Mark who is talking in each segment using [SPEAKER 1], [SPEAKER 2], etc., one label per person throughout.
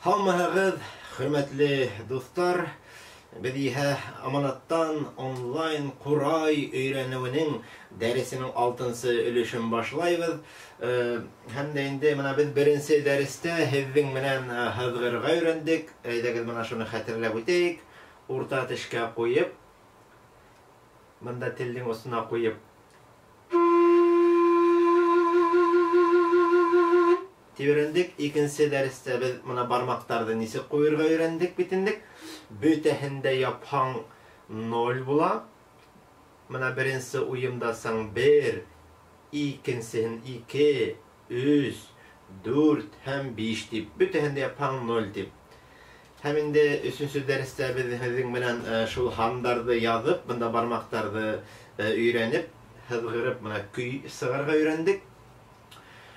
[SPEAKER 1] Һаумыһығыҙ, хөрмәтле дуҫтар! Беҙ иһә Аманаттан онлайн ҡурай өйрәнеүенең дәресенең 6-нсы өлөшөн башлайбыҙ. Һәм дә инде мына беҙ беренсе дәрестә һеҙҙең менән һыҙғырға өйрәндек. Әйҙәгеҙ мына шуны хәтерләп үтәйек. Урта тешкә ҡуйып, бында телдең осона ҡуйып тип өйрәндек. Икенсе дәрестә беҙ мына бармаҡтарҙы нисек ҡуйырға өйрәндек бит инде. Бөтәһен дә япһаң 0 була. Мына беренсе уйымда саң 1, икенсеһен 2, 3, 4 һәм 5 тип. Бөтәһен дә япһаң 0 тип. Һәм инде өсөнсө дәрестә беҙ һеҙҙең менән шул һандарҙы яҙып, бында бармаҡтарҙы өйрәнеп, һыҙғырып мына көй сығарырға өйрәндек.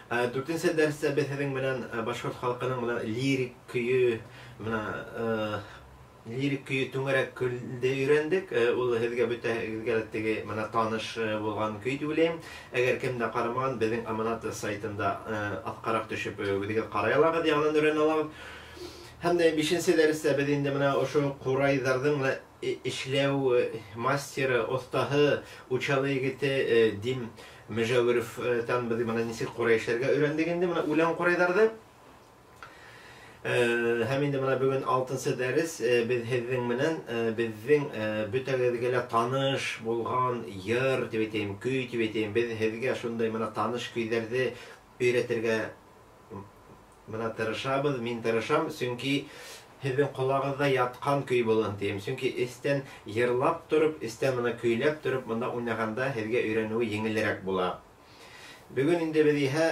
[SPEAKER 1] Дүртенсе дәрестә беҙ һеҙҙең менән башҡорт халҡының мына лирик көйө, мына лирик көйө түңәрәк көлдө өйрәндек. Ул һеҙгә бөтәгеҙгә теге мына таныш булған көй тип уйлайым. Әгәр кем дә ҡарамаған, беҙҙең Аманат сайтында аҫҡараҡ төшөп үҙегеҙ ҡарай алағыҙ, яңынан өйрәнә алағыҙ. Һәм дә бишенсе дәрестә беҙ инде мына ошо ҡурайҙарҙың мына эшләү мастеры, оҫтаһы, Учалы егете Дим Мөжәүеровтан беҙ мына нисек ҡурай эшләргә өйрәндек инде, мына үлән ҡурайҙарҙы. Һәм инде мына бөгөн 6-нсы дәрес, беҙ һеҙҙең менән беҙҙең бөтәгеҙгә лә таныш булған йыр тип әйтәйем, көй тип әйтәйем, беҙ һеҙгә шундай мына таныш көйҙәрҙе өйрәтергә мына тырышабыҙ, мин тырышам, сөнки һеҙҙең ҡолағыҙҙа ятҡан көй булһын тием. Сөнки эстән йырлап тороп, эстән мына көйләп тороп, мында уйнағанда һеҙгә өйрәнеүе еңелерәк була. Бөгөн инде беҙ иһә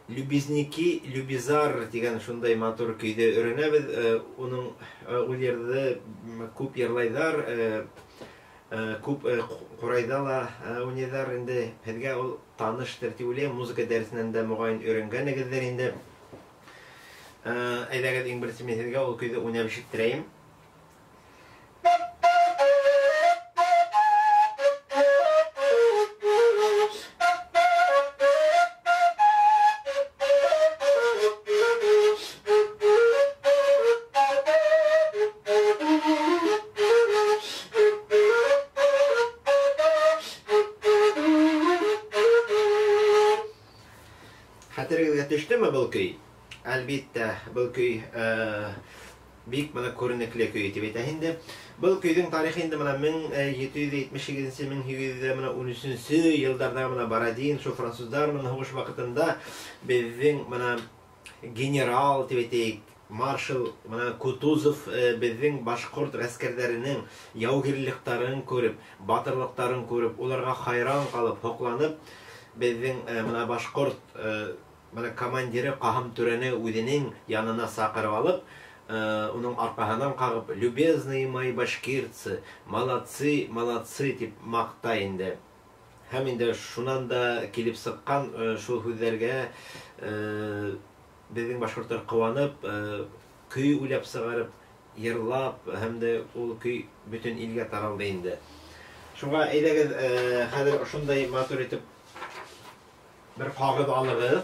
[SPEAKER 1] Любизники, Любизар тигән шундай матур көйҙө өйрәнәбеҙ. Уның ул йырҙы күп йырлайҙар, күп ҡурайҙа ла уйнайҙар инде. Һеҙгә ул таныштыр тип уйлайым. Музыка дәресенән дә моғайын өйрәнгәнегеҙҙер инде. Әйҙәгеҙ, иң беренсе мин һеҙгә ул көйҙө уйнап ишеттерәйем. Хәтерегеҙгә төштөмө был көй? Әлбиттә, был көй бик мына күренекле көй тип әйтә инде. Был көйҙөң тарихы инде мына 1778-нсе, 1813-нсе йылдарҙа мына Бородин, шул француздар менән һуғыш ваҡытында беҙҙең мына генерал тип әйтәйек, маршал мына Кутузов беҙҙең башҡорт ғәскәрҙәренең яугирлектәрен күреп, батырлыҡтарын күреп, уларға хайран ҡалып, һоҡланып, беҙҙең мына башҡорт мына командиры Ҡаһым Түрәне үҙенең янына саҡырып алып, уның арҡаһынан ҡағып, «Любезные мои башкирцы, молодцы, молодцы» тип маҡтай инде. Һәм инде шунан да килеп сыҡҡан шул һүҙҙәргә беҙҙең башҡорттар ҡыуанып, көй уйлап сығарып, йырлап, һәм дә ул көй бөтөн илгә таралды инде. Шуға әйҙәгеҙ, хәҙер ошондай матур итеп бер ҡағыҙ алығыҙ.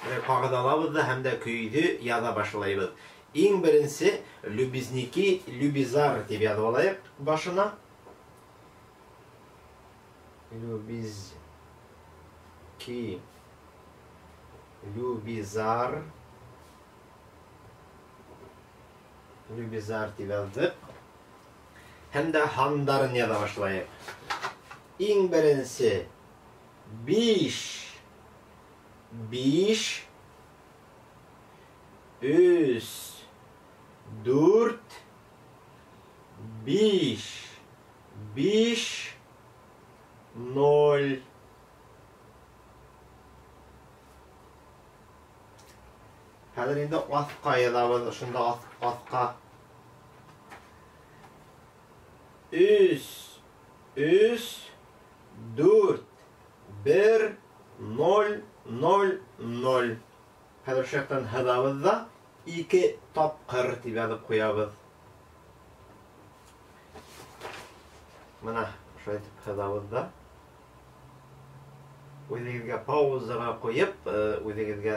[SPEAKER 1] Бер ҡағыҙ алабыҙ ҙа һәм дә көйҙө яҙа башлайбыҙ. Иң беренсе Любизники, Любизар тип яҙып алайыҡ башына. Любизки, Любизар, Любизар тип яҙҙыҡ. Һәм дә һандарын яҙа башлайыҡ. Иң беренсе 5, 5, 3, 4, 5, 5, 0. Хәҙер инде аҫҡа яҙабыҙ, ошонда аҫҡа. 3, 3, 4, 1, 0, 0, 0. Хәҙер ошо яҡтан һыҙабыҙ ҙа 2 тапҡыр тип яҙып ҡуябыҙ. Мына ошолай итеп һыҙабыҙ ҙа. Үҙегеҙгә паузаға ҡуйып, үҙегеҙгә